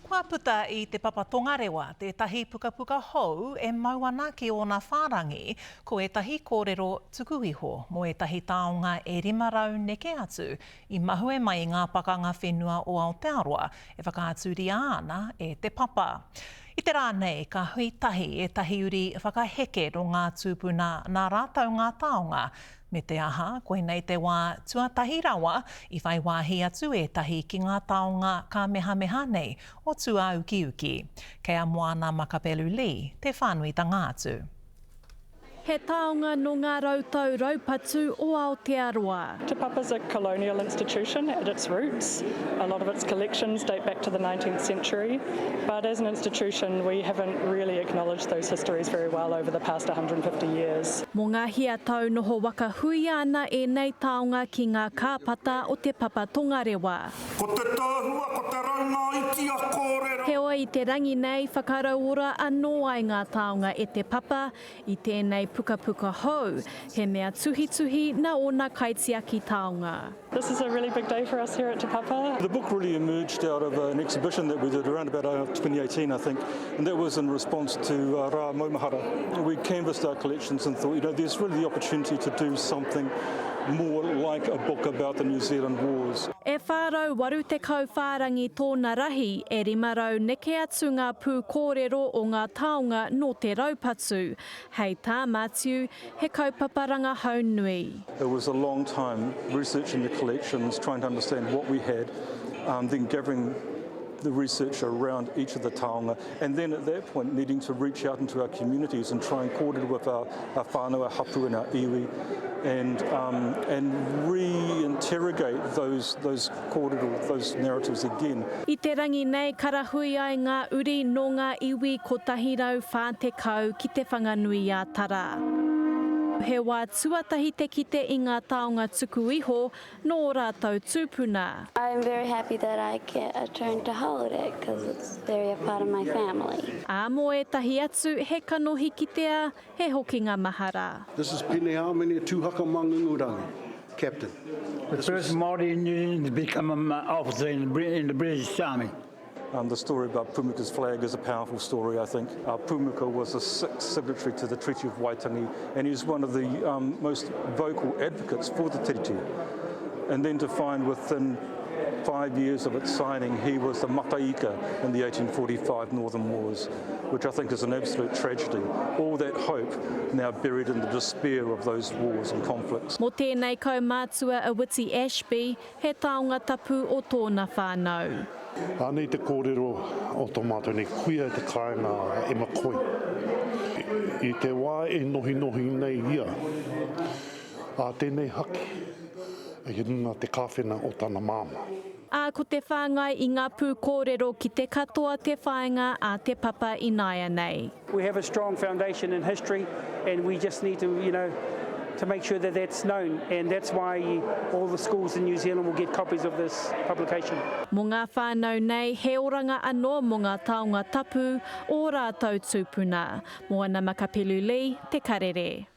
Kua puta i Te Papa Tongarewa tētahi pukapuka hou e mau ana ki ōna whārangi ko ētahi kōrero tuku iho mō ētahi taonga e 500 neke atu i mahue mai i ngā pakanga whenua o Aotearoa e whakaaturia ana e Te Papa. I te rā nei ka hui tahi ētahi uri whakaheke nō ngā tūpuna nā rātou ngā taonga Me te aha, koinei te wā tuatahi rawa i whai wāhi atu ētahi ki ngā taonga kāmehameha nei o tūāukiuki. Kei a Moana Makapelu Lee te whānuitanga atu. He taonga nō ngā rautau raupatu o Aotearoa. Te Papa's a colonial institution at its roots. A lot of its collections date back to the 19th century, but as an institution we haven't really acknowledged those histories very well over the past 150 years. Mō ngā hia tau noho waka huia ana ēnei taonga ki ngā kāpata o Te Papa Tongarewa. Ko te tahua, ko te raunga iti a kōrero. Heoi i te rangi nei whakarauora anō ai ngā taonga e Te Papa i tēnei pukapuka hou, he mea tuhituhi nā ōna kaitiaki taonga. This is a really big day for us here at Te Papa. The book really emerged out of an exhibition that we did around about 2018, I think, and that was in response to uh, Rā Maumahara. We canvassed our collections and thought, you know, there's really the opportunity to do something more like a book about the New Zealand wars. E 480 whārangi tōna rahi, e 500 neke atu ngā pūkōrero o ngā taonga nō te raupatu. Hei tā Matiu, he kaupapa rangahau nui. It was a long time researching the collections, trying to understand what we had, um, then gathering the research around each of the taonga, and then at that point needing to reach out into our communities and try and coordinate with our, our whānau, our hapu and our iwi, and, um, and re-interrogate those, those kōrero, those narratives again. I te rangi nei karahui ai ngā uri nō ngā iwi 140 ki Te Whanganui-a-Tara. He wā tuatahi te kite i ngā taonga tuku iho nō ō rātou tūpuna. I am very happy that I get a turn to hold it cause it's very a part of my family. Ā, mō ētahi atu he kanohi kitea, he hokinga mahara. This is Pene Amene Tuhaka Mangungurangi, Captain. The first Māori in New Zealand to become an officer in the, in the British Army. Um, the story about Pumuka's flag is a powerful story, I think. Uh, Pumuka was the sixth signatory to the Treaty of Waitangi, and he's one of the um, most vocal advocates for the treaty. And then to find within five years of its signing, he was the mataika in the 1845 Northern Wars, which I think is an absolute tragedy. All that hope now buried in the despair of those wars and conflicts. Mō tēnei kaumātua a Witi Ashby, he taonga tapu o tōna whānau. Anei te kōrero o tō mātou nei kuia i te kāinga a Emma Koi. I te wā e nohinohi nei ia, ā tēnei haki i runga te kāwhena o tana māmā. Ā, ko te whāngai i ngā pūkōrero ki te katoa te whāinga a Te Papa ināianei. We have a strong foundation in history and we just need to, you know, to make sure that that's known and that's why all the schools in New Zealand will get copies of this publication. Mō ngā whānau nei, he oranga anō mō ngā taonga tapu ō rātou tūpuna. Moana Makapelu Lee, Te Karere.